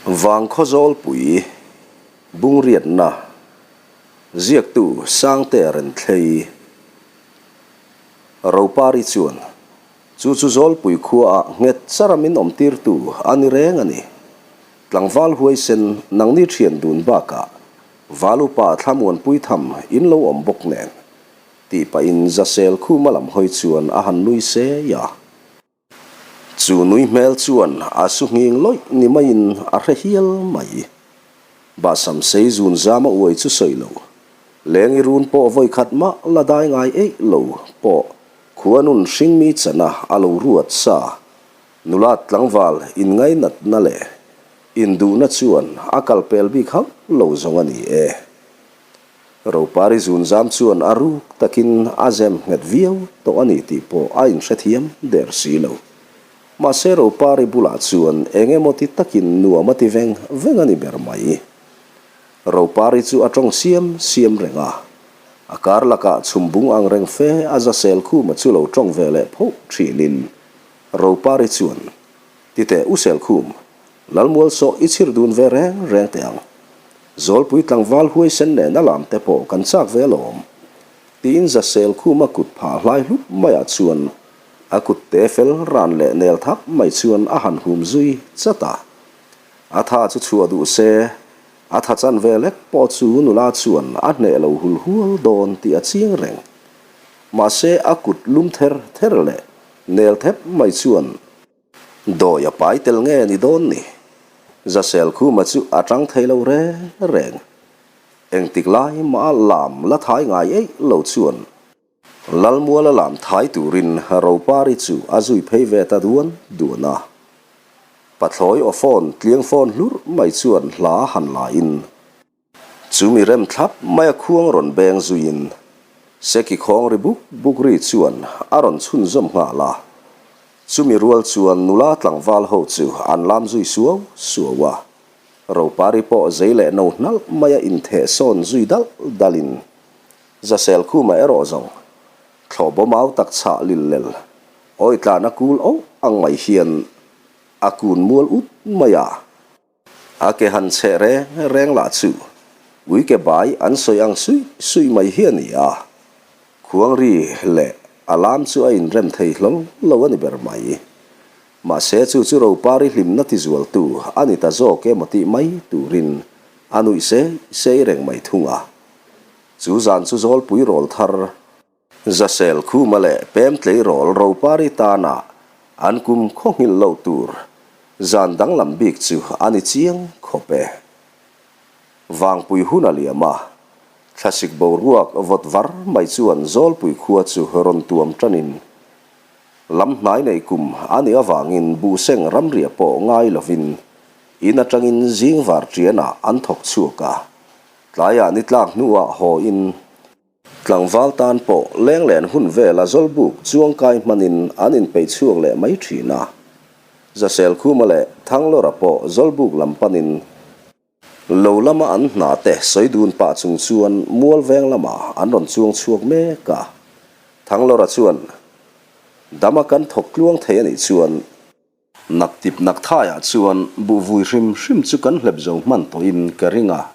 Vangkhawzawlpui Bungriatna Ziaktu Sangtea Renthlei Ropari chuan chu chu Zawlpui khuaah nghet chara min awmtirtu a ni reng a ni. Tlangval huaisen nangni thian dun bakah Valupa thlamuanpui tham in lo awm bawk nen tih pahin Zasel khuma lam hawi chuan a han nui sei a. Chu nui hmel chuan a su nghing lawih ni maiin a hre hial mai. Bahsam sei zun zam a uai chu sawi lo. Leng i run pawh vawi khat mah la dai ngai eih lo pawh khuanun hringmi chana a lo ruat sa. Nulat tlangval inngainatna leh induhna chuan a kalpel bik hauh lo zawng a ni e. Ropari zunzam chuan a ruk takin a zem nghet viau tawh a ni tih pawh a inhrethiam der si lo. Mahse Ropari bulah chuan eng emaw ti takin nuam a ti veng veng a ni ber mai. Ropari chu a tawng siam siam reng a, a kar lakah chhum bung ang reng fe a za sel khuma chu lo tawng ve leh phoh thinin Ropari chuan, Titeh u Selkhum, Lalmual sawh i chhir dun ve reng reng teh ang. Zawlpui tlangval huaisen nen a lam te pawh kan chak ve alawm. Tiin Zasel khuma kut phah hlai hlup maiah chuan a kut te fel ran leh nel thap mai chuan a han hum zui chat a. A tha chu chhuah duh se, a tha chan ve lek pawh chu nula chuan a hneh lo hul hual dawn tih a chiang reng. Mahse a kut lum ther ther leh nel thep mai chuan Dawi a pai tel nge ni dawn ni? Zasel Khuma chu a tang thei lo reng reng. Engtik lai mah lam la thai ngai eih lo chuan Lalmuala lam thai turin Ropari chu a zui phei ve ta duan duan a. Pathlawi aw phone tliang phone hlur mai chuan hla han la in Chu mi rem thlap mai a khuang rawn beng zuiin Seki khawng ri buk buk ri chuan a rawn chhunzawm nghal a. Chumi rual chuan nula tlangval ho chu an lam zui suau suau a. Ropari pawh zei leh no hnalh mai a intheh sawn zui dalh dalhin Zasel khuma erawh zawng thlawh bawm au tak chhah lil lel awi tlan a kul auh ang mai hian a kun mual ut mai a. A ke han cheh reng reng lah chu ui ke bai an sawi ang suih suih mai hi a ni a, khuangri leh a lam chu a inrem thei hlawl lo a ni ber mai. Mahse chu chu Ropari hlimna tizualtu a ni ta zawk emaw tih mai turin a nuih sei sei reng mai thung a. Chu zan chu Zawlpui rawl thar Zasel Khuma leh Pem Tleirawl Ropari tana an kum khawngilh loh tur zan danglam bik chu a ni chiang khawp e. Vangpui hun a liam a, thlasik boruak vawt var mai chuan Zawlpui khua chu rawn tuam tanin lam hnai nei kum a nih avangin buhseng ramriah pawh ngai lovin in atangin zing var tianah an thawk chhuak a, tlaiah ni tlak hnuah haw in Tlangval tan pawh lenglen hun vela Zawlbuk chuangkai hmanin an inpeih chhuak leh mai thin a. Zaselkhuma leh Thanglawra pawh Zawlbuk lam panin lo lama an hna te sawi dun pah chung chuan mual veng lamah an rawn chuang chhuak mek a. Thanglawra chuan, Dama kan thawk tluang thei a nih chuan, Nak tip nak thaiah chuan buh vui hrim hrim chu kan hlep zo hman tawhin ka ring a,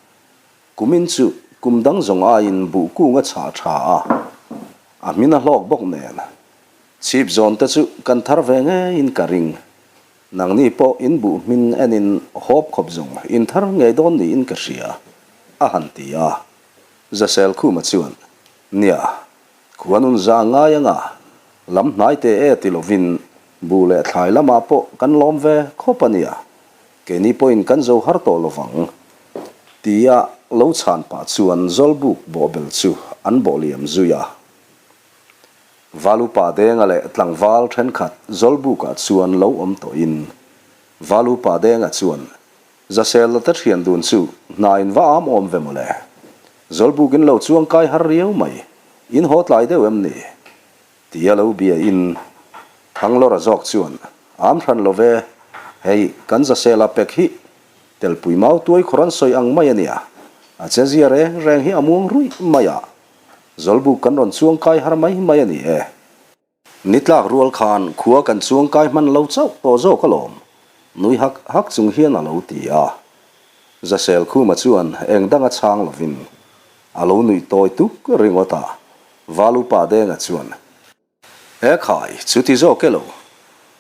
kumin chu kum dang zawng aiin buh kung a chhah tha a, a hmin a hlawk bawk nen. Chhip zawn te chu kan thar ve ngeiin ka ring. Nangni pawh in buh hmin enin hawp khawp zawng in thar ngei dawn niin ka hria, a han ti a. Zasel Khuma chuan, Nia, Khuanun za ngai anga lam hnai te e ti lovin bu leh thlai lamah pawh kan lawm ve khawp a nia, keini pawhin kan zo har tawh lovang tia lo chhan pah chuan Zawlbuk bawhbel chu an bawh liam zui a. Valupa Denga leh tlangval thenkhat Zawlbukah chuan lo awm tawhin Valupa Denga chuan Zasel te thian dun chu hna in va am awm ve mawle. Zawlbuk in lo chuang kai har riau mai, in haw tlai deuh em ni? Tia lo bia in Thanglawra zawk chuan am hran lo ve, hei kan Zasela pek hi telpui mau tuai khawr an sawi ang mai a nia, a che zia reng reng hi a muang ruih mai a, Zawlbuk kan rawn chuang kai har mai mai a ni e. Ni tlak rual khan khua kan chuang kai hman lo chauh tawh zawk alawm, nui hak hak chung hian a lo ti a. Zaselkhuma chuan eng danga chhang lovin a lo nuih tawi tuk ringawt a, Valupa Denga chuan, E khai, chuti zawk e lo.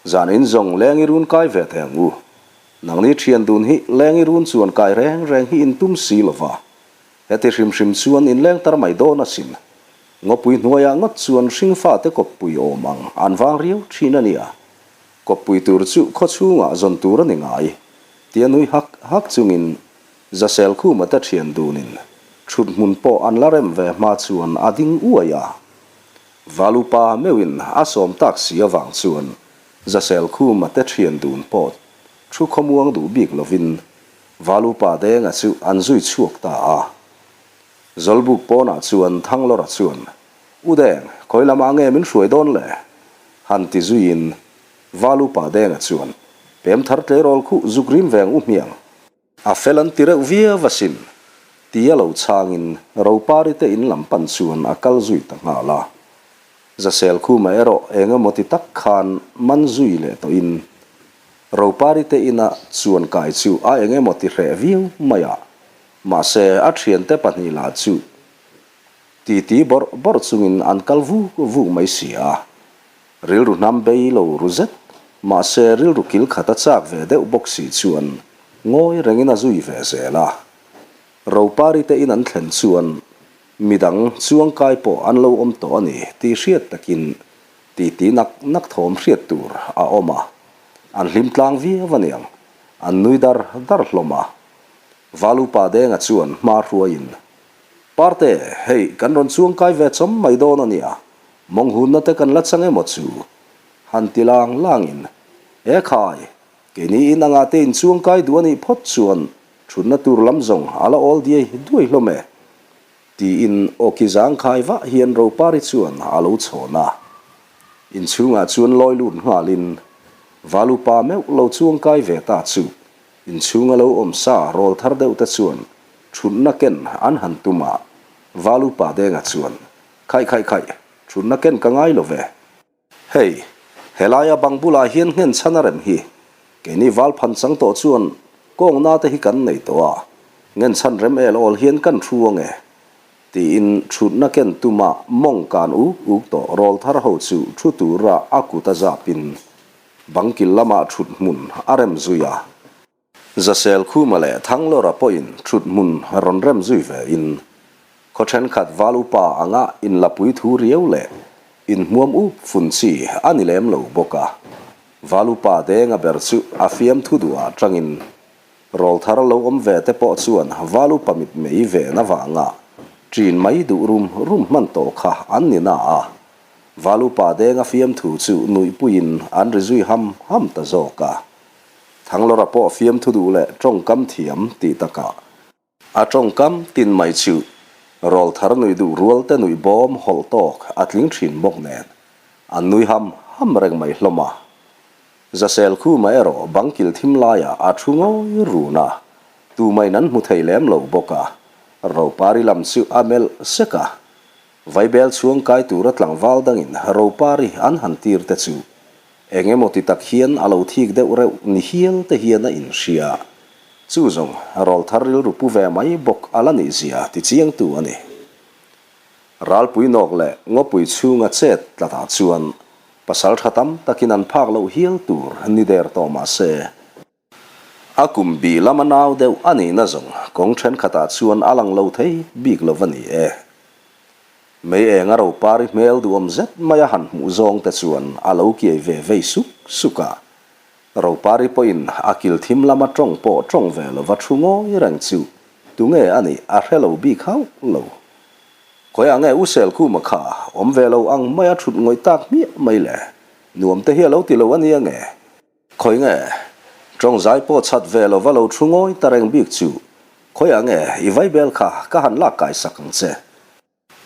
Zan in zawng leng i run kai ve teh ang u. Nangni thian dun hi leng i run chuan kai reng reng hi in tum si lo va. Heti hrim hrim chuan in leng tar mai dawn asin. Ngawpui hnuaiah ngawt chuan hringfate kawppui awm ang an vang riau thin a nia. Kawppui tur chu khaw chhungah zawn tur a ni ngai, tia nui hak hak chungin Zaselkhuma te thian dunin thut hmun pawh an la rem ve hma chuan a ding uai a. Valupa meuhin a sawm tak si avang chuan Zaselkhuma te thian dun pawh thu khawmuang duh bik lovin Valupa Denga chu an zui chhuak ta a. Zawlbuk pawnah chuan Thanglawra chuan, U Deng, khawi lamah nge min hruai dawn le? Han ti zuiin Valupa Denga chuan, Pem thar tleirawl khuh zuk rim veng u hmiang. A fel an ti reuh viau asin, tia lo chhangin Ropari te in lam pan chuan a kal zui ta nghal a. Zaselkhuma erawh eng emaw ti tak khan man zui leh tawhin Ropari te ina chuan kai chu a eng emaw ti hreh viau mai a, mahse a thiante pahnih lah chu titi bawrh bawrh chungin an kal vuk vuk mai si a. Rilru hnam bei lo ru zet, mahse rilru kil khat a chak ve deuh bawk si chuan ngawi rengin a zui ve zel a. Ropari te in an thlen chuan midang chuangkai pawh an lo awm tawh a ni tih hriat takin titi nak nak thawm hriat tur a awm a, an hlim tlang viau aniang, an nui dar dar hlawm a. Valupa Denga chuan hma hruaiin, Parte, hei kan rawn chuangkai ve chawm mai dawn a nia, mawng hunna te kan la chang emaw chu? Han ti lang langin, E khai, keini in anga te in chuangkai duh a nih phawt chuan thutna tur lam zawng a la awl diai duai hlawm e. Tiin awki zangkhai vah hian Ropari chuan a lo chhawn a. Inchhungah chuan lawi lut nghalin Valupa meuh lo chuangkai ve ta chu inchhunga lo awm sa rawl thar deuh te chuan thutna ken an han tum a. Valupa Denga chuan, Khaih khaih khaih, thutna ken ka ngai lo ve. Hei, helaia bang bulah hian nghen chhan a rem hi. Keini val phan chang tawh chuan kawngna te hi kan nei tawh a, nghen chhan rem el awl hian kan thu ang e. Tiin thutna ken tuma mawng kan uk uk tawh rawl thar ho chu thu tura a kut a zapin bang kil lamah thut hmun a rem zui a. Zasel Khuma leh Thanglawra pawhin thut hmun rawn rem zui ve in, khaw thenkhat val upa anga inlapui thu riau leh inhmuam up fun chi a ni lem lo bawk a. Val upa Denga ber chu a fiamthu duhah tangin rawlthar lo awm ve te pawh chuan val upa mitmei ven avanga ṭin mai duh rum rum hman tawh kha an ni na a. Val upa Denga fiamthu chu nuihpuiin an ri zui ham ham ta zawk a. Thanglawra pawh fiamthu duh leh tawngkam thiam tih takah a tawngkam tin mai chu rawlthar nuih duh rual te nuih bawm hawlh tawk a tling thin bawk nen an nui ham ham reng mai hlawm a. Zasel Khuma erawh bang kil thim laiah a thu ngawi run a, tumain an hmu thei lem lo bawk a, Ropari lam chu a melh sek a, Vaibel chhuang kai tura tlangval dangin Ropari an han tir te chu Eng emaw ti tak hian a lo thik deuh reuh ni hial te hian a inhria. Chu zawng, rawlthar rilru pu ve mai bawk a la nih zia ti chiangtu a ni. Ralpui nawk leh ngawpui chhunga chet tlatah chuan pasal tha tam takin an phak loh hial tur ni der tawh mah se, a kum bih lama nau deuh a nihna zawng kawng thenkhatah chuan a lang lo thei bik lo va ni e. Mei eng a ropari hmel duhawm zet mai a han hmuh zawng te chuan a lo kiai ve vei suk suk a. Ropari pawhin a kil thim lama tawng pawh tawng ve lova thu ngawi reng chu tunge a nih a hre lo bik hauh lo. Khawiah nge U Selkhuma kha awm ve lo ang mai a thut ngawih tak hmiah mai le? Nuam te hi a lo ti lo a nia nge? Khawi nge? Tawng zai pawh chhat ve lova lo thu ngawi ta reng bik chu khawiah nge i vaibel kha ka han lak kai sak ang che?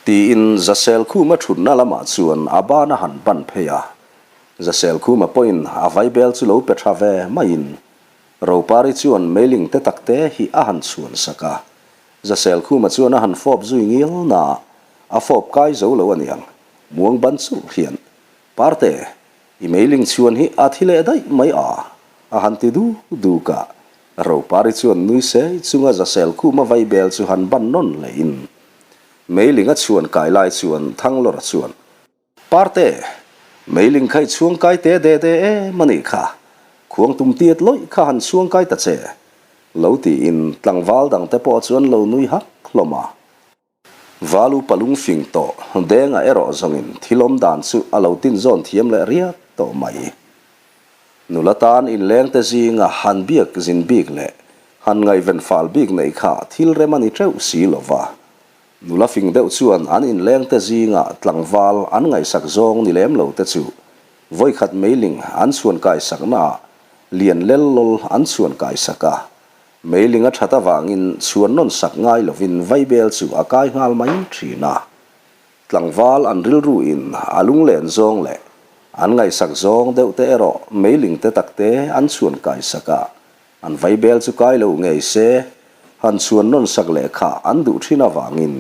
Tiin Zaselkhuma thutna lamah chuan a ban a han ban phei a. Zaselkhuma pawhin a vaibel chu lo pe tha ve maiin Ropari chuan meiling te tak te hi a han chhuan sak a. Zaselkhuma chuan a han fawp zui ngial na a fawp kai zo lo aniang muang ban churh hian Parte, I meiling chhuan hi a thi leh daih mai a, a han ti duk duk a. Ropari chuan nui sei chunga Zasel khuma vaibel chu han ban nawn lehin meiling a chhuan kai lai chuan Thanglawra chuan, Parte, meiling kha i chhuang kai te de de em a nih kha, khuang tum tiat lawih kha han chhuang kai ta che, lo tiin tlangval dangte pawh chuan lo nui hak hlawm a. Valu palung fing tawh Denga erawh zawngin thil awm dan chu a lo tin zawn thiam leh riat tawh mai. Nula tan inlengte zinga han biak zin bik leh han ngaihven fal bik neih kha thil rem a ni teuh si lo va. Nula fing deuh chuan an inlengte zinga tlangval an ngaihsak zawng ni lem lo te chu vawikhat meiling an chhuan kaisaknaah lian lel lawl an chhuan kaisak a. Meiling a that avangin chhuan nawn sak ngai lovin vaibel chu a kai nghal mai thin a. Tlangval an rilru in a lunglen zawng leh an ngaihsak zawng deuh te erawh meiling te tak te an chhuan kai sak a, an vaibel chu kai lo ngei se han chhuan nawn sak leh kha an duh thin avangin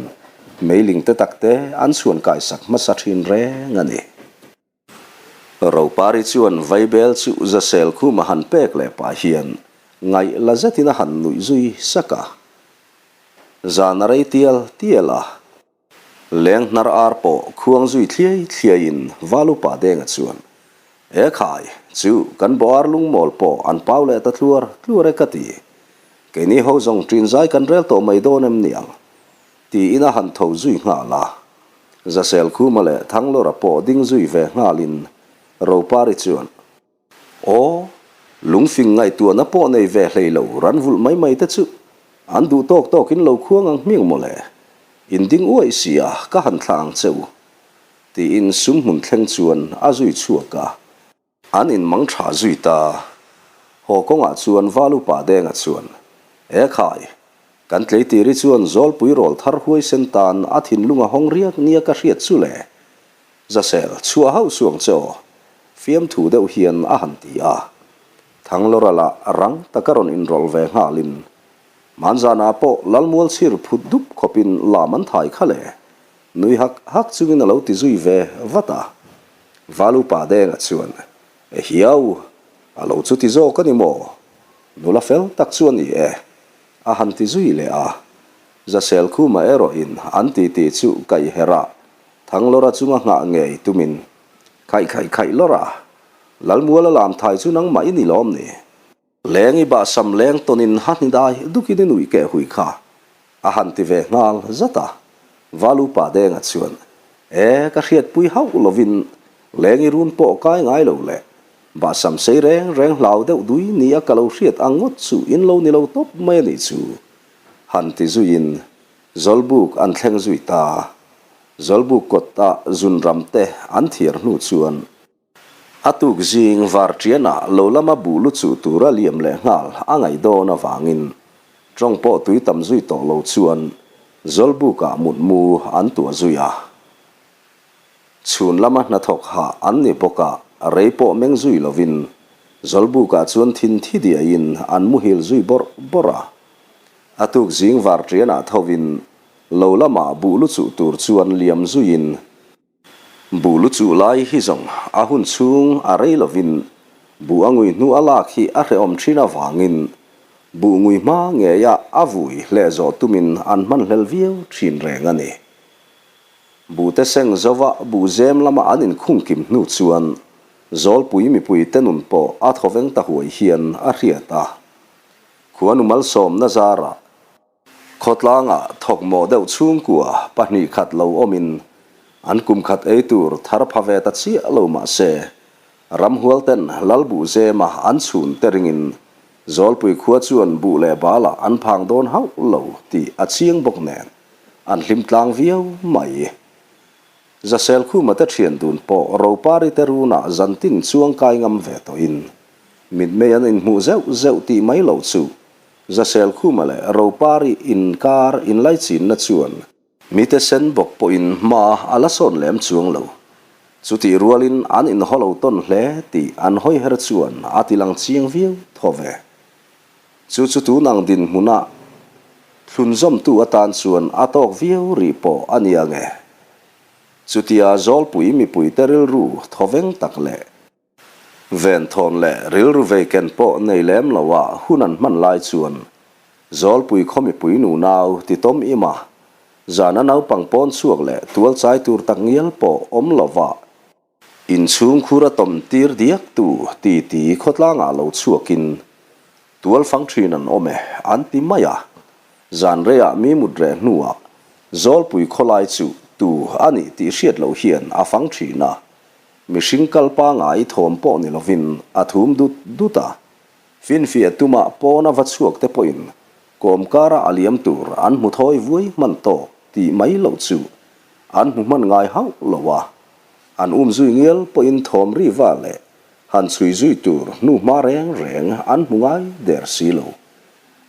meiling te tak te an chhuan kai sak hmasa thin reng a ni. Ropari chuan vaibel chu Zasel khum a han pek leh pah hian ngaih la zetin a han nuih zui sak a. Zan a rei tial tial a. Leng hnar ar pawh khuang zui thliai thliaiin Valupa Denga chuan, E khai, chu kan bawh ar lungmawl pawh an pau leh ta tluar tluar e ka ti. Keini ho zawng ṭin zai kan rel tawh mai dawn em niang? Tiin a han tho zui nghal a. Zasel Khuma leh Thanglawra pawh ding zui ve nghalin Ropari chuan, Aw, lungfing ngaihtuahna pawh nei ve hlei lo ran vulh mai mai te chu an duh tawk tawkin lo khuang ang hmiang mawle. In ding uaih si a, ka han thlah ang che u. Tiin sumhmun thleng chuan a zui chhuak a. An inmang tha zui ta. Haw kawngah chuan Valupa Denga chuan, E khai, kan tleitiri chuan Zawlpui rawl thar huaisen tan a thinlung a hawng riak nia ka hriat chu le. Zasel, chhuah hauh suang che aw, fiamthu deuh hian a han ti a. Thanglawra lah rang taka rawn inrawlh ve nghalin, Hmanzanah pawh Lalmual chhir phut dup khawpin lam an thai kha le. Nui hak hak chungin a lo ti zui ve vat a. Valupa Denga chuan, E hiau, a lo chu ti zawk a ni maw? Nula fel tak chu a ni e, a han ti zui leh a. Zasel Khuma erawhin an titi chu kaih herh a, Thanglawra chunga nghah ngei tumin, Khaih khaih khaih lawr a, Lalmuala lam thai chu nangmah i ni lawm ni? Leng i bahsam leng tawnin ha hnidai dukin i nuih keh hui kha a han ti ve nghal zat a. Valupa Denga chuan, E, ka hriatpui hauh lovin leng i run pawh kai ngai lo le. Bahsam sei reng reng hlau deuh dui nia ka lo hriat ang ngawt chu in lo ni lo tawp mai a nih chu, han ti zuiin Zawlbuk an thleng zui ta. Zawlbuk kawt-ah zunram te an thiar hnu chuan A tuk zing var ṭianah lo lama buh lu chuh tura liam leh nghal a ngaih dawn avangin ṭawng pawh tui tam zui tawh lo chuan Zawlbukah mutmu an tuah zui a. Chhun lama hnathawk hah an ni bawk a, rei pawh meng zui lovin Zawlbukah chuan thin thi diaiin an muhil zui bawrh bawrh a. A tuk zing var ṭianah thovin lo lama buh lu chuh tur chuan liam zuiin, Buh lu chuh lai hi zawng a hun chhung a rei lovin buh a ngui hnu a lak hi a hrehawm thin avangin buh ngui hma ngeia a vui hleh zawh tumin an hman hlel viau thin reng a ni. Buh te seng zova buh zem lama an inkhung kim hnu chuan Zawlpui mipui te nun pawh a thawveng ta huai hian a hriat a. Khuanu malsawmna zarah Khawtlangah thawkmawh deuh chhungkua 2 khat lo awmin an kum khat ei tur thar pha ve ta chiah lo mah se, ramhual ten Lalbuh zema an chhun te ringin Zawlpui khua chuan buh leh balah an phang dawn hauh lo tih a chiang bawk nen an hlim tlang viau mai. Zasel Khuma te thian dun pawh Ropari te runah zantin chuang kai ngam ve tawhin mitmei an inhmuh zeuh zeuh tih mai loh chu Zasel Khuma leh Ropari inkar inlaichinna chuan mite sen bawk pawhin hma a la sawn lem chuang lo. Chutih rualin an inhaw lo tawn hle tih an hawi her chuan a ti lang chiang viau thaw ve. Chu chu tun ang dinhmunah thlunzawmtu atan chuan a tawk viau rih pawh a ni ang e. Chutia Zawlpui mipuite rilru thawveng tak leh. Venthawn leh rilru vei ken pawh nei lem loa hun an hman lai chuan Zawlpui khaw mipui nunau ti tawm im a, zana naupang pawn chhuak leh tual chai tur tak ngial pawh awm lova inchhungkhur a tawm tir diak tu ti ti khawtlangah lo chhuakin tual fang thin an awm e an ti mai a. Zan reiah mi mut reh hnuah Zawlpui khawlai chu tu a nih tih hriat loh hian a fang thin a, mihring kal pangai thawm pawh ni lovin a thum dut dut a. Finfiah tumah pawna va chhuak te pawhin kawmkara a liam tur an hmu thawi vuai hman tawk tih mai loh chu an hmu hman ngai hauh lo a, an um zui ngial pawhin thawm ri va leh han chhui zui tur hnu hma reng reng an hmu ngai der si lo.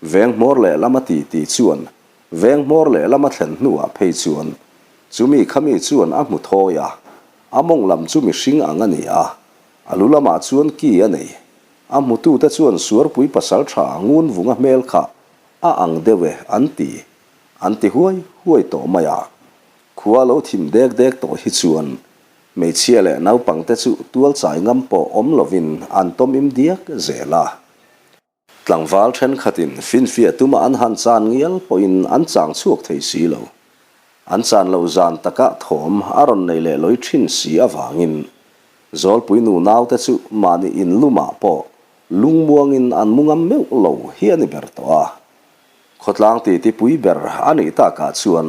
Veng hmawr leh lama ti ti chuan veng hmawr leh lama thlen hnuah phei chuan chumi khami chuan a hmu thawi a, a mawng lam chu mihring ang a ni a, a lu lamah chuan ki a nei. A hmutute chuan Suarpui pasal tha ngun vunga hmel kha a ang deuh e an ti. An ti huai huai tawh mai a. Khua lo thim dek dek tawh hi chuan hmeichhia leh naupangte chu tual chai ngam pawh awm lovin an tawm im diak zel a. Tlangval thenkhatin finfiah tuma an han chan ngial pawhin an chang chhuak thei si lo. An chan loh zan takah thawm a rawn nei leh lawi thin si avangin Zawlpui nu naute chu mahni in lumah pawh lungmuangin an mu ngam meuh lo hi a ni ber tawh a. Khawtlang titi pui ber a nih takah chuan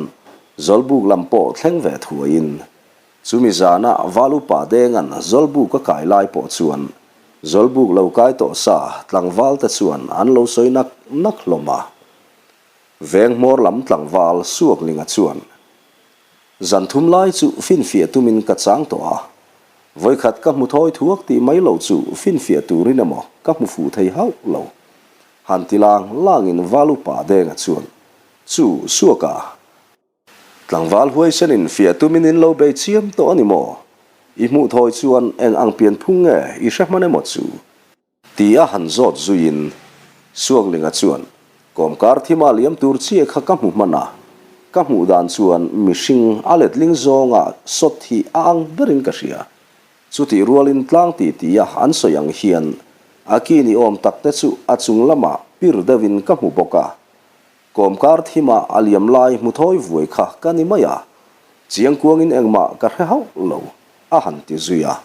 Zawlbuk lam pawh thleng ve thuaiin chumi zana Val upa Denga'n Zawlbuk a kai lai pawh chuan Zawlbuk lo kai tawh sa tlangvalte chuan an lo sawi nak nak hlawm a. Veng hmawr lam tlangval Suaklinga chuan Zan thum lai chu finfiah tumin ka chang tawh a, vawikhat ka hmu thawi thuak tih mai lo chu finfiah turin emaw ka hmu fuh thei hauh lo. Han ti lang langin Val upa Denga chuan, Chu, Suaka, tlangval huaisenin fiah tumin in lo bei chiam tawh a ni maw? I hmuh thawi chuan eng ang pianphung nge i hre hman emaw chu? Ti a han zawt zuiin Suaklinga chuan, Kawmkar thima liam tur chiah kha ka hmu hman a, ka hmuh dan chuan mihring a letling zawnga sawt hi a ang berin ka hria. Chutih rualin tlang ti ti a an sawi ang hian a ki ni awm tak te chu a chung lamah pir deuhin ka hmu bawk a. Kawmkar thima a liam lai hmu thawi vuai kha ka ni mai a, chiangkuangin engmah ka hre hauh lo, a han ti zui a.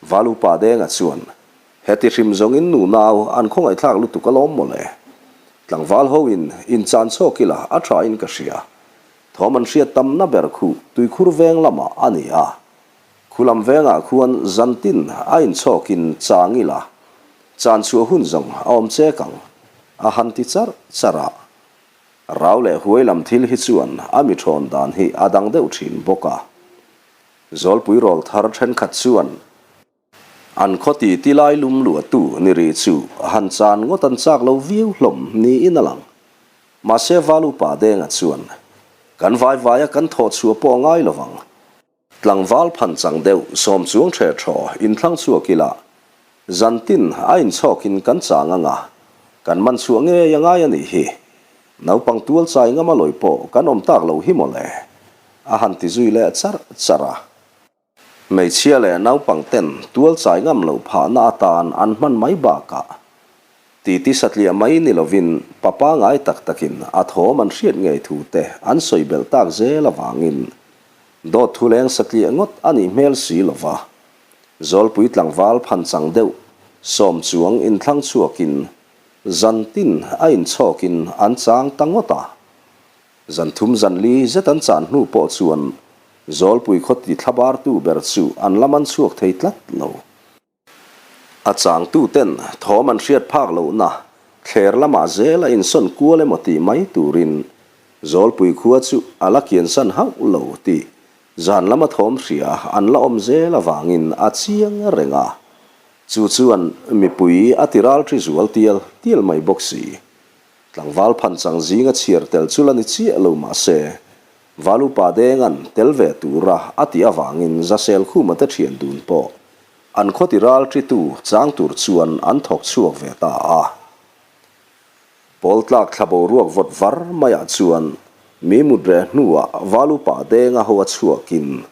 Val upa Denga chuan, Heti hrim zawngin nu nau an khawngaihthlak lutuk alawm mawle. Tlangval ho in in chan chhawk ila a tha in ka hria. Thawm an hriat tamna ber khu tuikhur veng lamah a ni a. Khulam vengah khuan zantin a inchhawkin chang ila chan chhuah hun zawng a awm chek ang, a han ti charh charh a. Rau leh huai lam thil hi chuan a mi thawn dan hi a dang deuh thin bawk a. Zawlpui rawl thar thenkhat chuan an khaw ti ti lai lum luahtu ni ri chu han chan ngawt an chak lo viau hlawm niin a lang. Mahse Val upa Denga chuan, Kan vai vaia kan thawh chhuah pawh a ngai lo vang. Tlangval phan chang deuh sawm chuang ṭhe ṭhaw inthlang chhuak ila zantin a inchhawkin kan chang anga kan man chhuah ngei a ngai a nih hi. Naupang tual chai ngama lawi pawh kan awm tak loh hi mawle. A han ti zui leh charh charh a. Hmeichhia leh naupang ten tual chai ngam loh phahna atan an hman mai bakah titi satliah mai ni lovin pa pangai tak takin a thawm an hriat ngei thu te an sawi belh tak zel avangin dawt thu leng satliah ngawt a nih hmel si lova Zawlpui tlangval phanchang deuh sawm chuang inthlang chhuakin zantin a inchhawkin an chang ta ngawt a. Zan thum zan li zet an chan hnu pawh chuan Zawlpui khaw ti thlabartu ber chu an la man chhuak thei tlat lo. A changtu ten thawm an hriat phak lohna thler lamah zel a insawn kual emaw tih mai turin Zawlpui khua chu a la kiansan hauh lo tih zan lama thawm hria an la awm zel avangin a chiang reng a. Chu chuan mipui a ti ralṭi zual tial tial mai bawk si. Tlangval phanchang zinga chhiar tel chu la ni chiah lo mah se, Val upa Denga'n tel ve tura a tih avangin Zasel Khuma te thian dun pawh an khawti ral ṭitu chang tur chuan an thawk chhuak ve ta a. Pawl tlak thla boruak vawt var maiah chuan mi mut reh hnuah Val upa Denga ho a chhuakin.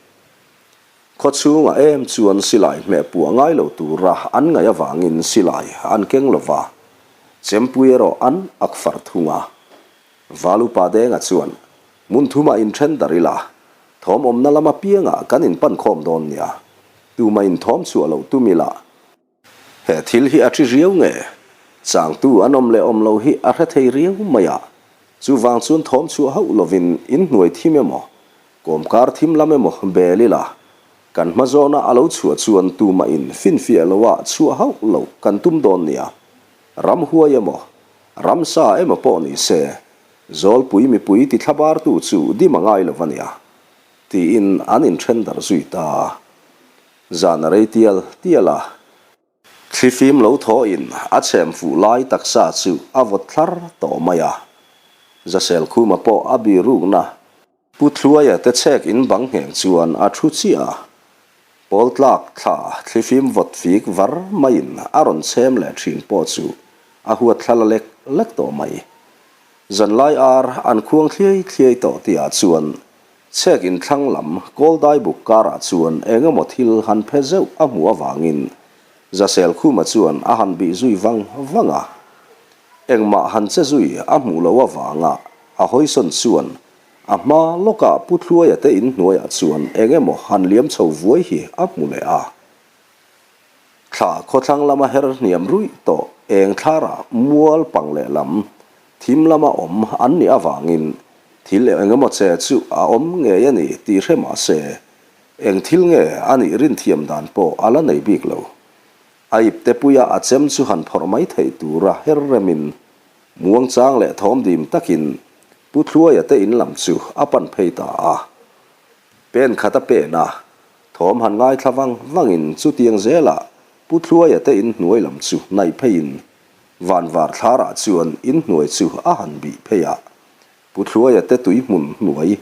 Khawchhungah em chuan silai hmeh puah ngai lo tura an ngaih avangin silai an keng lo va, chempui erawh an ak far thung a. Valupa Denga chuan, Hmun thumah inthen darh ila, thawm awmna lam apiangah kan inpan khawm dawn nia, tumah inthawm chhuah loh tum ila, He thil hi a ṭi riau nge? Changtu an awm leh awm lo hi a hre thei riau mai a, chuvang chuan thawm chhuah hauh lovin inhnuai thim emaw, kawmkar thim lam emaw bel ila, kan hma zawna a lo chhuah chuan tumah in finfiah loah chhuah hauh loh kan tum dawn nia. Ramhuai emaw, ramsa emaw pawh ni se, Zawlpui mipui ti thlabartu chu dim a ngai lo va nia, tiin an inṭhen darh zui ta a. Zan a rei tial tial a. Thlifim lo thawhin a chhem fuh lai taksa chu a vawt thlar tawh mai a. Zasel Khuma pawh a bi rukna. Pu Thluaia te chhek in bang ngheng chuan a thu chiah a. Pawl tlak thla thlifim vawt fik var maiin a rawn chhem leh thin pawh chu a huat thla la lek lek tawh mai. Zanlai ar an khuang thliai thliai tawh tihah chuan Chhek in thlang lam Kawldai buk karah chuan eng emaw thil han phe zeuh a hmuh avangin Zasel Khuma chuan a han bih zui vang vang a. Engmah han che zui a hmuh loh avanga a hawisawn chuan a hma lawkah Pu Thluaia te in hnuaiah chuan eng emaw han liam chho vuai hi a hmu leh a. Thla khawthlang lama her hniam ruih tawh eng thlarah mual pang lehlam thim lama awm an nih avangin thil eng emaw che chu a awm ngei a ni tih hre mah se, eng thil nge a nih rinthiam dan pawh a la nei bik lo. A ipte puia a chem chu han phawrh mai theih tura her remin muangchang leh thawmdim takin Pu Thluaia te in lam chu a pan phei ta a. Pen khat a pen a, Thawm han ngaithla vang vangin chutiang zelah Pu Thluaia te in hnuai lam chu hnaih pheiin Vanvar thlarah chuan in hnuai chu a han bih phei a. Pu Thluaia te tui hmun hnuai,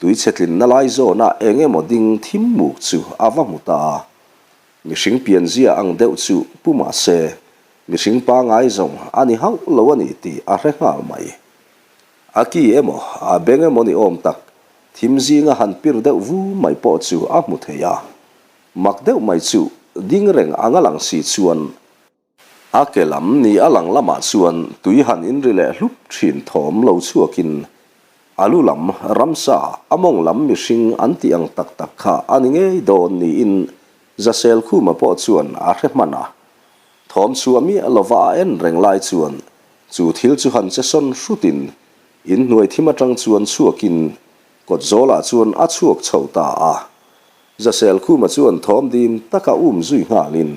tui chhe tlinna lai zawnah eng emaw ding thim muk chu a va hmu ta a. Mihring pianzia ang deuh chu pu mahse, mihring pangai zawng a ni hauh lo a ni tih a hre nghal mai. A ki emaw, a beng emaw ni awm tak, thim zinga han pir deuh vu mai pawh chu a hmu thei a. Mak deuh mai chu ding reng anga lang si chuan a ke lam ni a lang lamah chuan tui han inri leh hlup thin thawm lo chhuakin a lu lam ramsa a mawng lam mihring an tih ang tak tak kha a ni ngei dawn niin Zasel Khuma pawh chuan a hre hman a. Thawm chhuah miah lova a en reng lai chuan chu thil chu han che sawn hrutin inhnuai thim atang chuan chhuakin kawt zawlah chuan a chhuak chho ta a. Zasel Khuma chuan thawm dim taka um zui nghalin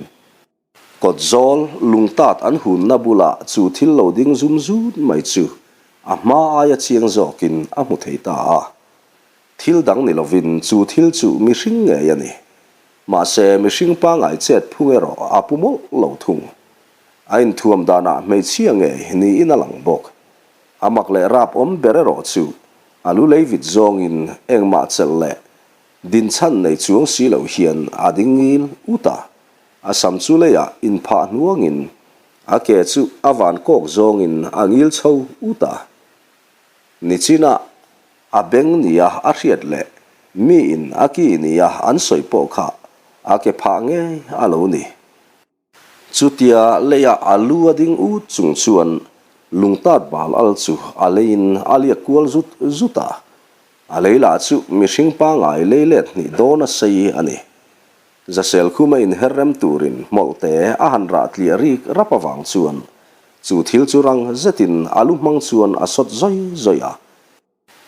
kawt zawl lungtat an hunna bulah chu thil lo ding zum zut mai chu a hma aia chiang zawkin a hmu thei ta a. Thil dang ni lovin chu thil chu mihring ngei a ni. Mahse, mihring pangai chet phung erawh a pu mawlh lo thung. A inthuam danah hmeichhia ngei niin a lang bawk. A mak leh rap awm ber erawh chu a lu lei vit zawngin engmah chelh leh dinchhan nei chuang si lo hian a ding ngil ut a. A sam chu leiah inphah hnuangin a ke chu a van kawk zawngin a ngil chho ut a. Nichinah A beng nia a hriat leh miin a ki nia an sawi pawh kha a ke phah ngei a lo ni. Chutia leia a lu a ding ut chung chuan lungtat bal al chu a leiin a liak kual zut zut a, a lei lah chu mihring pangai lei let hnih dawn a sei a ni. Zasel khuma inher rem turin hmawlhte a han rah tliah rik rap avang chuan chu thil chu rang zetin a lu hmang chuan a sawt zawi zawi a.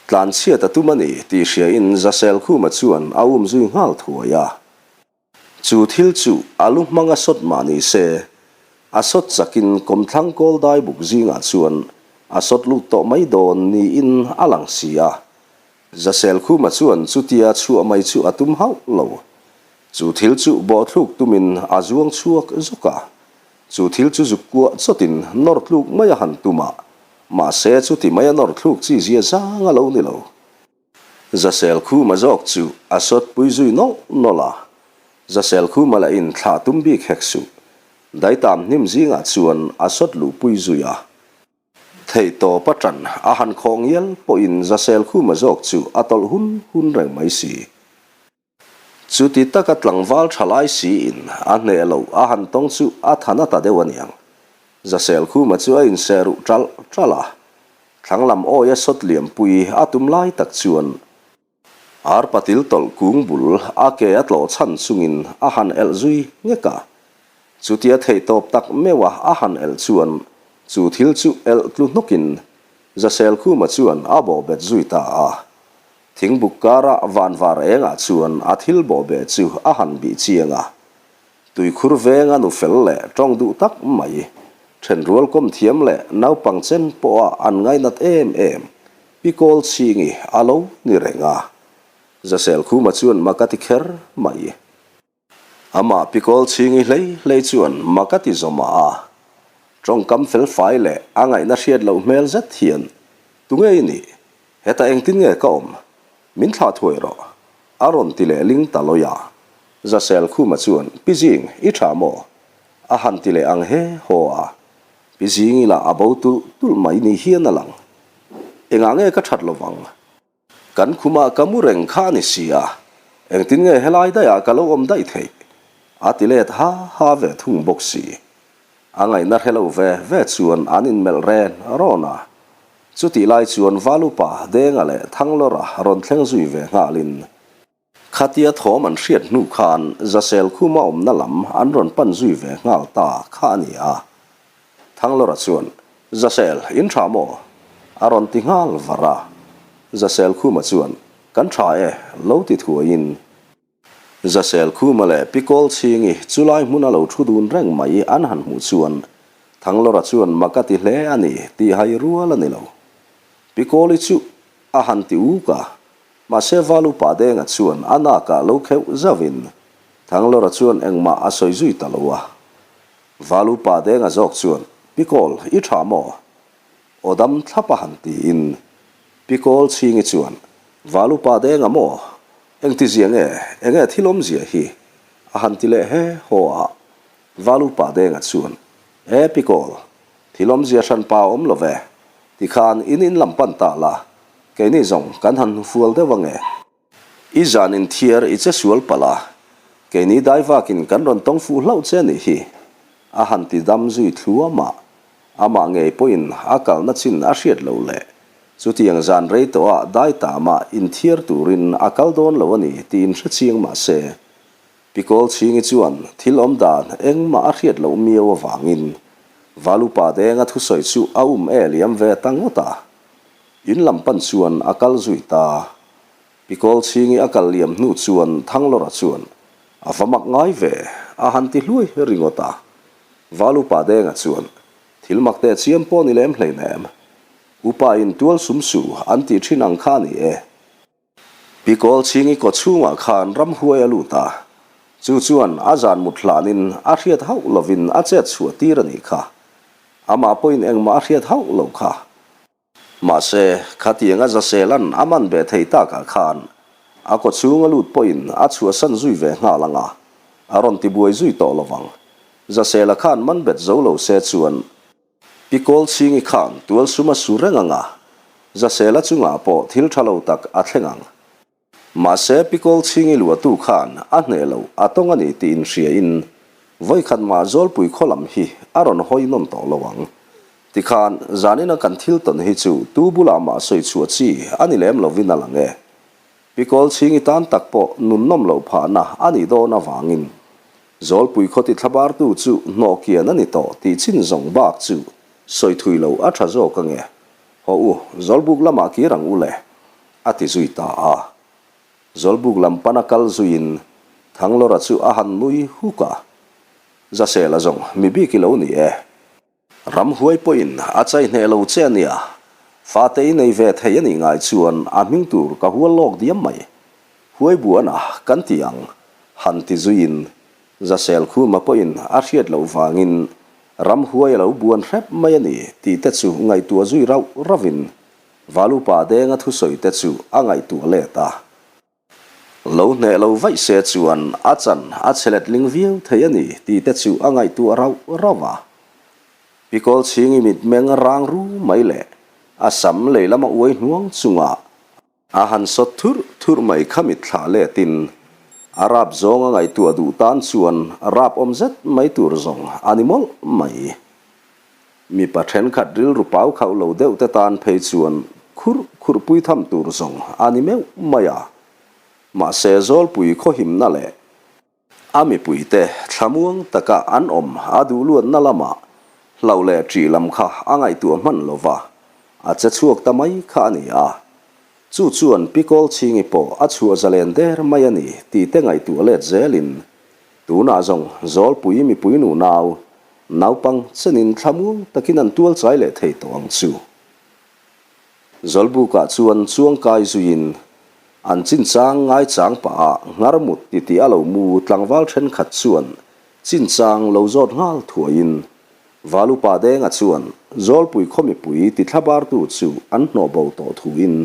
Tlanchhiat a tum a ni tih hriain Zasel khuma chuan a um zui nghal thuai a. Chu thil chu a lu hmang a sawt mah ni se, a sawt chakin kawmthlang kawl dai buk zingah chuan a sawt lut tawh mai dawn niin a lang si a. Zasel khuma chuan chutia chhuah mai chu a tum hauh lo. Chu thil chu bawhthluk tumin a zuang chhuak zuk a. Chu thil chu zuk kuah chawtin nawr tluk mai a han tum a, mahse chuti mai a nawr thluk chi zia zang a lo ni lo. Zasel Khuma zawk chu a sawt pui zui nawlh nawlh a, Zasel Khuma lah in thlah tum bik hek suh. Daitam hnim zingah chuan a sawt luh pui zui a. Theihtawp a ṭan a han khawh ngial pawhin Zasel Khuma zawk chu a tawlh hun hun reng mai si. Chuti taka tlangval tha lai siin a hneh loh a han tawng chu a tha na ta deuh aniang. Zaselkhuma chu a inseh ruh ṭalh ṭalh a, thlanglam awia sawt liampui a tum lai tak chuan Arpatil tawlh kung bul a ke a tlawh chhan chungin a han elh zui nghek a. Chutia theihtawp tak meuha a han elh chuan chu thil chu elh tlu hnawkin Zaselkhuma chuan a bawhbet zui ta a. Thingbuk kara vanvar engah chuan a thil bawhbeh chu a han bih chiang a. Tuikhur venga nu fel leh tawng duh tak mai, thenrual kawm thiam leh naupang chen pawha an ngainat em em Pi Kawlchhingi a lo ni reng a, Zaselkhuma chuan mak a ti kher mai. Amah Pi Kawlchhingi hlei hlei chuan mak a ti zawmah a, tawngkam felfai leh a ngaihna hriat loh hmel zet hian, Tunge i nih? Hetah engtin nge ka awm? Min thlah thuai rawh. A rawn ti leh ling ta lawi a. Zaselkhuma chuan, Pi Zing, i tha maw? A han ti leh ang he haw a. Pi Zingi lah a bo tulh tulh mai ni hian a lang. Engah nge ka that lovang? Kan khumah ka mu reng kha a ni si a, engtin nge helai daihah ka lo awm daih theih? A ti let ha ha ve thung bawk si. A ngaihna hre lo ve ve chuan an inmelh ren rawn a. Chutih lai chuan Valupa, Denga leh Thanglawra rawn thleng zui ve nghalin, Khatia thawm an hriat hnu khan Zasel khuma awmna lam an rawn pan zui ve nghal ta kha a ni a. Thanglawra chuan, Zasel, in tha maw? a rawn ti nghal var a. Zasel khuma chuan, Kan tha e, lo ti thuaiin. Zasel khuma leh Pi Kawlchhingi chulai hmuna lo thu dun reng mai an han hmuh chuan Thanglawra chuan mak a ti hle a ni tih hai rual a ni lo. Pi Kawli chu a han ti uk a, Mahse Val upa Denga chuan a nakah lo kheuh zauhin Thanglawra chuan engmah a sawi zui ta lo a. Val upa Denga zawk chuan, Pi Kawl, i tha maw? Aw dam thlap a han tiin Pi Kawl chhingi chuan, Val upa Denga maw? Engtizia nge? Enge thil awmzia hi? a han ti leh he haw a. Val upa Denga chuan, E Pi Kawl, thil awmzia hranpa a awm lo ve. Tikhan in in lam pan ta la, keini zawng kan han hnufual deuh ange. I zan in thiar i che sual palh a, keini daivakin kan rawn tawng fuh hlauh che nih hi, a han ti dam zui thluam a, amah ngei pawhin a kalna chin a hriat lo leh chutiang zan rei tawhah dai tamah inthiar turin a kal dawn lo a ni tiin hre chiang mah se, Pi Kawlchhingi chuan thil awm dan engmah a hriat loh miau avangin Valupa Denga thusawi chu a um e liam ve ta ngawt a. In lam pan chuan a kal zui ta. Pi Kawlchhingi a kal liam hnu chuan Thanglawra chuan a va mak ngai ve a han ti hluai ringawt a. Valupa Denga chuan thil mak teh chiam pawh ni lem hleinem. Upa in tual sum su an tih thin ang kha a ni e. Pi Kawlchhingi kaw chhungah khan ramhuai a lut a, chu chuan a zan mut hlanin a hriat hauh lovin a chet chhuah tir a nih kha. Amah pawhin engmah a hriat hauh lo kha. Mahse, khatianga Zaselan a man ve thei takah khan a kaw chhung a lut pawhin a chhuahsan zui ve nghal ang a, a rawn tibuai zui tawh lovang. Zasela khan man bet zo lo se chuan Pi Kawlchhingi khan tual sum a su reng ang a, Zasela chungah pawh thil tha lo tak a thleng ang. Mahse, Pi Kawlchhingi luahtu khan a hneh lo a tawng a ni tih inhriain vawikhat mah Zawlpui khaw lam hi a rawn hawi nawn tawh lo ang. Tikhan, zanina kan thil tawn hi chu tu bulah mah sawi chhuah chi a ni lem lovin a lang e. Pi Kawlchhingi tan tak pawh nun nawm loh phahna a nih dawn avangin Zawlpui khaw ti thlabartu chu hnawh kian a ni tawh tih chin zawng bak chu sawi thui lo a tha zawk ange. Haw u, Zawlbuk lamah kir ang u le, a ti zui ta a. Zawlbuk lam pana kal zuiin Thanglawra chu a han nui huk a. Zasela zawng mi bik i lo ni e. Ramhuai pawhin a chai hneh lo che a nia, fate i nei ve thei a nih ngai chuan a hming tur ka hual lawk diam mai. Huai buana kan ti ang, han ti zuiin Zasel Khuma pawhin a hriat loh vangin ramhuai a lo buan hrep mai a ni tih te chu ngaihtuah zui rauh rauhin Valupa Denga thusawi te chu a ngaihtuah let a. Lo hneh lo vaih se chuan a chan a che letling viau thei a ni tih te chu a ngaihtuah rauh rauh a. Pi Kawlchhingi mitmeng rang ru mai leh a sam lei lama uai hnuang chungah a han sawt thurh thurh mai kha mitthlah letin. A rap zawng a ngaihtuah duh tan chuan rap awm zet mai tur zawng a ni mawlh mai. Mipa thenkhat rilru pau khauh lo deuh te tan phei chuan khurh khurh pui tham tur zawng a ni meuh mai a. Mahse Zawlpui khawhimna leh a mipuite thlamuang taka an awm a duh luatna lamah hlauh leh ṭih lam kha a ngaihtuah hman lo va, a che chhuak ta mai kha a ni a. Chu chuan Pi Kawlchhingi pawh a chhuah zalen der mai a ni tih te ngaihtuah let zelin tunah zawng Zawlpui mipui nunau naupang chenin thlamuang takin an tual chai leh thei tawh ang chu. Zawlbukah chuan chuangkai zuiin an chinchang ngaichang pah ah ngarmut titi a lo mu tlangval thenkhat chuan chinchang lo zawt nghal thuaiin Valupa Denga chuan Zawlpui khaw mipui ti thlabartu chu an hnawh bo tawh thuin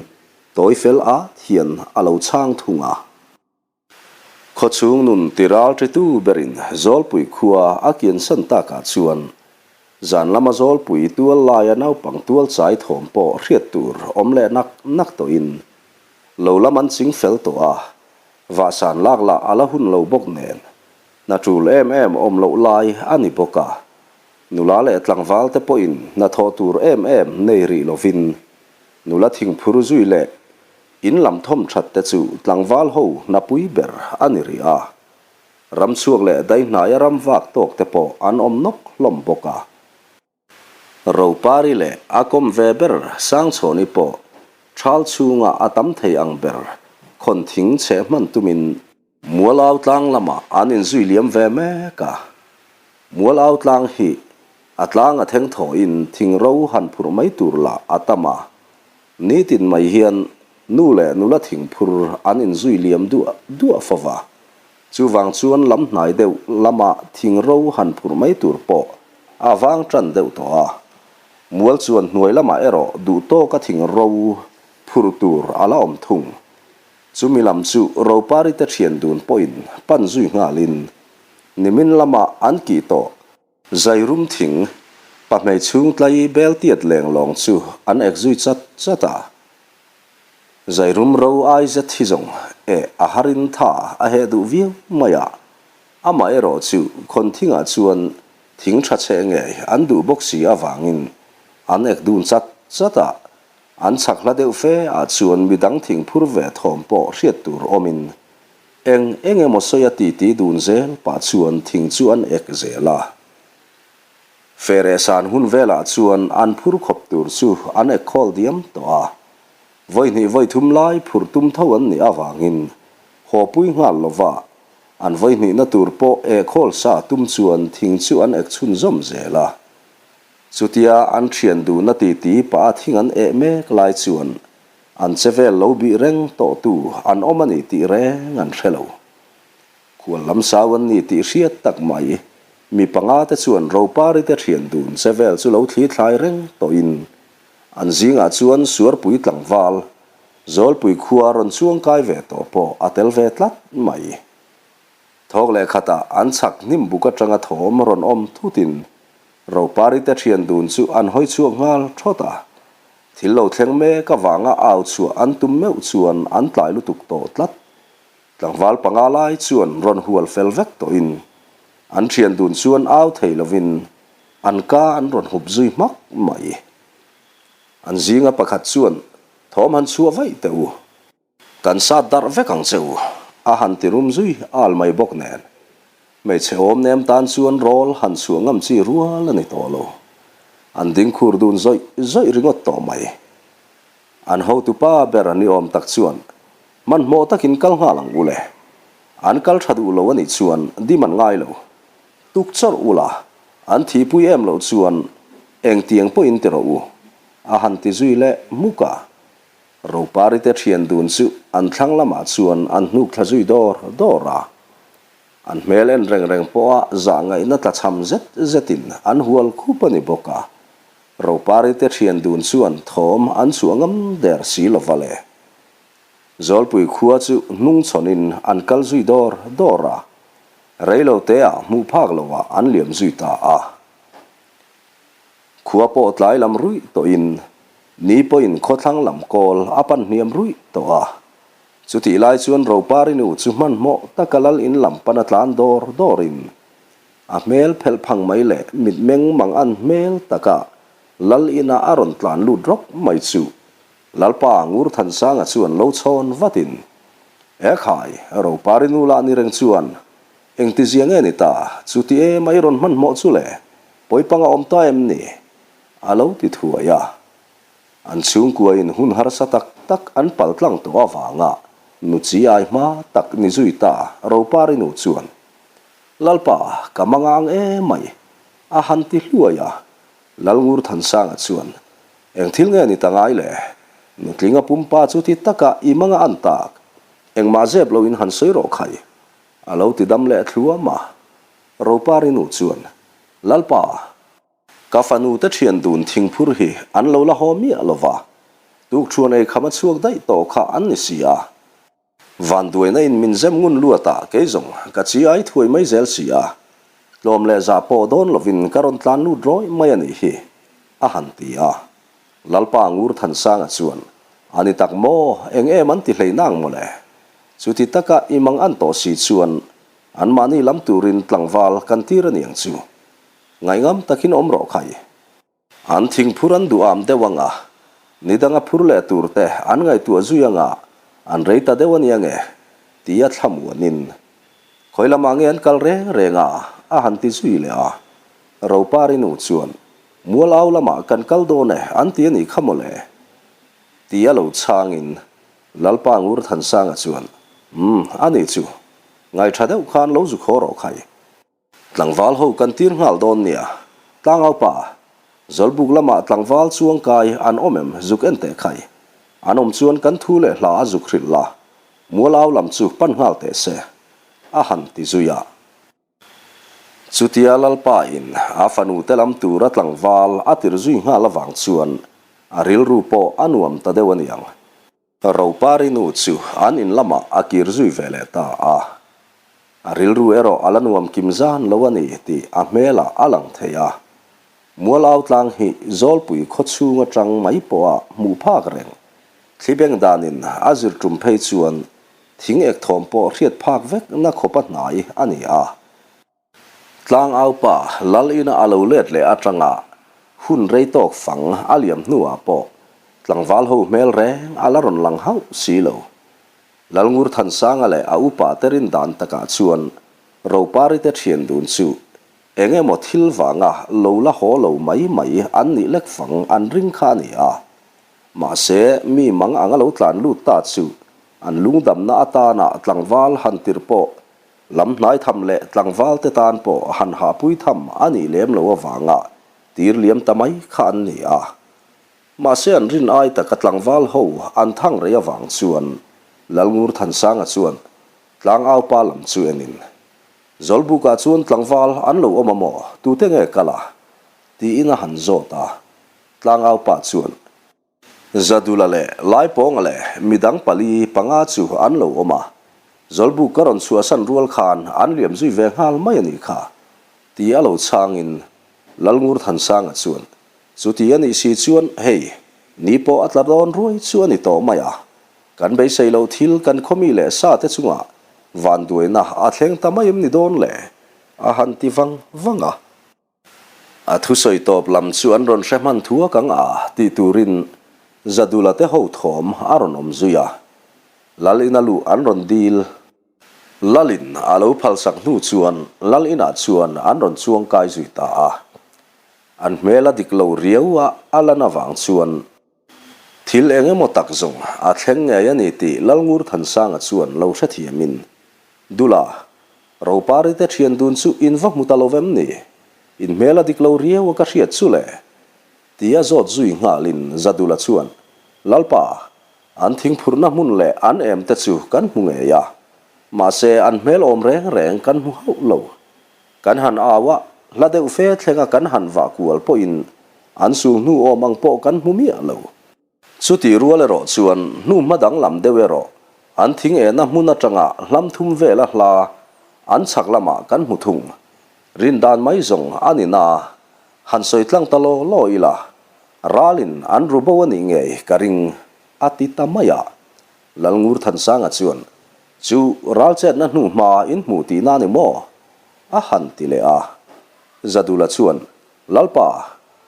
tawi fel at hian a lo chhang thung a. Khawchhung nun ti ralṭitu berin Zawlpui khua a kiansan takah chuan zan lama Zawlpui tual laia naupang tual chai thawm pawh hriat tur awm leh nak nak tawhin lo lam an ching fel tawh a, vahsan lak lah a la hun lo bawk nen hna ṭul em em awm loh lai a ni bawk a, nula leh tlangval te pawhin hna thawh tur em em nei rih lovin nula thingphur zui leh In lam thawm that te chu tlangval ho hnapui ber a ni rih a, ram chhuak leh daihnaia ram vak tawk te pawh an awm nawk hlawm bawk a. Ropari leh a kawm ve ber Sangchhawni pawh thal chhunga a tam thei ang ber khawn thing cheh hman tumin Mualau tlang lamah an inzui liam ve mek a. Mualau tlang hi a tlang a theng thawhin thing ro han phurh mai tur lah a tam a. Nitin mai hian nu leh nula thingphur an inzui liam duah duah fo va. Chuvang chuan lam hnai deuh lama thing ro han phurh mai tur pawh a vang tan deuh tawh a. Mual chuan hnuai lamah erawh duh tawka thing ro phurh tur a la awm thung. Chumi lam chu Ropari te thian dun pawhin pan zui nghalin nimin lama an kih tawh. Zairum thing, pahmei chhung tlai bel tiat leng lawng chu an ek zui chat chat a. Zairum ro ai zet hi zawng eh a harin tha a heh duh viau mai a, amah erawh chu khawn thingah chuan thing tha chhe ngei an duh bawk si avangin an ek dun chat chat a, An chhak hla deuh fe ah chuan midang thing phur ve thawm pawh hriat tur awmin eng eng emaw sawi a titi dun zel pah chuan thing chu an ek zel a. Fereh san hun velah chuan an phur khawp tur chu an ek khawl diam tawh a. Vawihnih vawithum lai phurh tum tho an nih avangin haw pui nghal lova an vawihnihna tur pawh eh khawl sa tum chuan thing chu an ek chhunzawm zel a. Chutia an thian duhna titi pah a thing an eh mek lai chuan an che vel lo bih reng tawhtu an awm a ni tih reng an hre lo. Khual lam sau an ni tih hriat tak mai mi panga te chuan Ropari te thian dun che vel chu lo thli thlai reng tawhin an zingah chuan Suarpui tlangval Zawlpui khua rawn chuangkai ve tawh pawh a tel ve tlat mai. Thawk leh khatah an chhak hnim buk atanga thawm rawn awm thutin Ropari te thian dun chu an hawi chhuak nghal thawt a. Thil lo thleng mek avanga au chhuah an tum meuh chuan an tlai lutuk tawh tlat. Tlangval panga lai chuan rawn hual fel vek tawhin an thian dun chuan au thei lovin an ka an rawn hup zui hmak mai. An zinga pakhat chuan thawm han chhuah vaih teh u. Kan sat darh vek ang che u, a han ti rum zui al mai bawk nen. Hmeichhe awm nem tan chuan rawl han chhuah ngam chi rual a ni tawh lo. An ding khur dun zawih zawih ringawt tawh mai. An hotupa ber a ni awm tak chuan hmanhmawh takin kal nghal ang u le. An kal tha duh lo a nih chuan dim an ngai lo. Tuk chawrh ula, an thihpui em loh chuan engtiang pawhin ti rawh u, a han ti zui leh hmuk a. Ropari te thian dun chu an thlang lamah chuan an hnuk thla zui dawr dawr a. An hmel en reng reng pawha zah ngaihna tla chham zet zetin an hual khup a ni bawk a. Ropari te thian dun chuan thawm an chhuah ngam der si lova le. Zawlpui khua chu hnung chhawnin an kal zui dawr dawr a. Reilo teah hmuh phak loah an liam zui ta a. Khua pawh tlai lam ruih tawhin ni pawhin khawthlang lam kawl a pan hniam ruih tawh a. Chutih lai chuan Ropari nu chu hmanhmawh taka lal in lam pana tlan dawr dawrin a hmel phelh phang mai leh mitmeng mang an hmel taka lal inah a rawn tlan lut rawk mai chu Lalpa Ngurthansanga chuan lo chhawn vatin, Ekhai, Ropari nu lah ni reng chuan engtizia nge ni ta, chuti em a i rawn hmanhmawh chu le, pawipang a awm ta em ni? a lo ti thuai a. An chhungkuain hun harsa tak tak an pal tlang tawh avanga nu chi ai hma tak ni zui ta Ropari nu chuan, Lalpa, ka mangang em mai, a han ti hluai a. Lalngurthansanga chuan, Eng thil nge ni ta ngai le? Nutlinga pumpa chu ti taka i manga an tak, engmah zep loin han sawi rawh khai, a lo ti dam leh thluam a. Ropari nu chuan, Lalpa, Ka fanu te thian dun thingphur hi an lo la haw miah lo va, tukṭhuan ei kham a chhuak daih tawh kha an ni si a. Vanduaina in min zem ngun luat a, kei zawng ka chi ai thuai mai zel si a, tlawm leh zah pawh dawn lovin ka rawn tlan lut rawih mai a nih hi, a han ti a. Lalpa Ngurthansanga chuan, A ni tak maw, eng em an ti hlei nang mawle? Chuti taka i mang an tawh si chuan anmahni lam turin tlangval kan tir a niang chu. Ngaihngam takin awm rawh khai. An thingphur an duham deuh anga, nidanga phur leh tur te an ngaihtuah zui anga an rei ta deuh a nia nge? tia thlamuanin khawi lamah nge an kal reng reng a? a han ti zui leh a. Ropari nu chuan, Mual au lamah kan kal dawn e an ti a nih kha mawle? tia lo chhangin Lalpa Ngurthansanga chuan, Umm, a nih chu. Ngaihṭha deuh khan lo zu khaw rawh khai. Tlangval ho kan tir nghal dawn nia. Tlangau pa, Zawlbuk lamah tlangval chuangkai an awm em zuk en teh khai. An awm chuan kan thu leh hla a zuk hrilh la, mual au lam chu pan nghal teh se, a han ti zui a. Chutia Lalpa in a fanu te lam tura tlangval a tir zui nghal avang chuan a rilru pawh a nuam ta deuh aniang. Ropari nu chu an in lamah a kir zui ve leh ta a. A rilru erawh a la nuam kim zan lo a ni tih a hmelah a lang thei a. Mual au tlang hi Zawlpui khaw chhung atang mai pawha hmuh phak reng. Thlibeng danin a zir tum phei chuan thing ek thawm pawh hriat phak vek na khawpa hnai a ni a. Tlangaupa lal ina a lo let leh atanga hun rei tawk fang a liam hnuah pawh tlangval ho hmel reng a la rawn lang hauh si lo. Lalngurthansanga leh a upa te rin dan takah chuan Ropari te thian dun chu eng emaw thil vanga lo la haw lo mai mai an nih lek fang an ring kha a ni a. Mahse mi mang anga lo tlan lut ta chu an lungdamna atana tlangval han tirh pawh Lam hnai tham leh tlangval te tan pawh han hahpui tham a nih lem lo avanga tir liam ta mai kha an ni a. Mahse an rin ai taka tlangval ho an thang rei avang chuan Lalngurthansanga chuan tlangaupa lam chu enin, Zawlbukah chuan tlangval an lo awm a maw? Tute nge kal a? tiin a han zawt a. Tlangaupa chuan. Zadula leh Laipawnga leh midang pali panga chu an lo awm a, Zawlbuk ka rawn chhuahsan rual khan an liam zui ve nghal mai a nih kha, ti a lo chhangin Lalngurthansanga chuan, Chuti a nih si chuan hei, ni pawh a tla dawn ruai chu a ni tawh mai a, kan beisei loh thil kan khawmi leh sa te chungah vanduaina a thleng ta mai em ni dawn le? a han ti vang vang a. A thusawi tawp lam chu an rawn hre hman thuak ang a tih turin Zadula te ho thawm a rawn awm zui a, Lal ina luh an rawn dil. Lalin a lo phalsak hnu chuan Lal inah chuan an rawn chuang kai zui ta a, an hmel a dik lo riau a a lan avang chuan thil eng emaw tak zawng a thleng ngei a ni tih Lalngurthansanga chuan lo hrethiamin Dula, Ropari te thian dun chu in va hmu ta lo vem ni? In hmel a dik lo riau a ka hriat chu le? Tia zawt zui nghalin Zadula chuan, Lalpa, an thingphurhna hmun leh an em te chu kan hmu ngei a, mahse an hmel awm reng reng kan hmu hauh lo. Kan han au a, hla deuh fe thlenga kan han vah kual pawhin an sul hnu awm ang pawh kan hmu miah lo. Chutih rual erawh chuan hnu hma danglam deuh erawh an thing ehna hmun atanga hlam thum vela hla an chhak lamah kan hmu thung. Rin dan mai zawng a ni na, han sawi tlang ta law law ila, ralin an ru bo a nih ngei ka ring, a ti ta mai a. Lalngurthansanga chuan, Chu ralchetna hnu hma in hmuh tihna ni maw? a han ti leh a. Zadula chuan, Lalpa,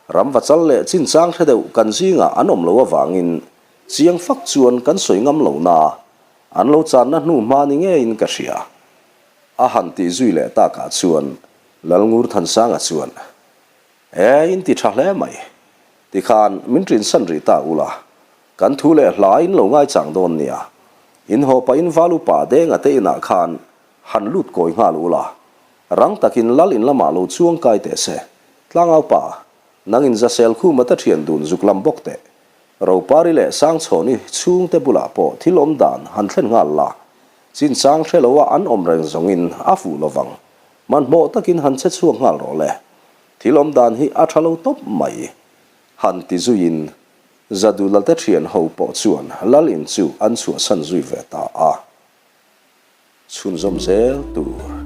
ramvachal leh chinchang hre deuh kan zingah an awm lo avangin chiang fak chuan kan sawi ngam lo na, an lo channa hnu hma ni ngeiin ka hria. A han tih zui leh takah chuan Lalngurthansanga chuan, E, in ti tha hle mai. Tikhan min ṭinsan rih ta ula, kan thu leh hla in lo ngaichang dawn nia. In haw pahin val upa Denga te inah khan han lut kawi nghal ula, rang takin lal in lamah lo chuang kai teh se. Tlangau pa, nang in Zasel Khuma te ṭhian dun zuk lam bawk teh. Ropari leh Sangchhawni chhungte bulah pawh thil awm dan han thlen nghal la, chinchang hre loa an awm reng zawngin a fuh lovang. Hmanhmawh takin han che chhuak nghal rawh le. Thil awm dan hi a tha lo tawp mai. Han ti zuiin Zadula te thian ho pawh chuan lal in chu an chhuahsan zui ve ta a. Chhunzawm zel tur.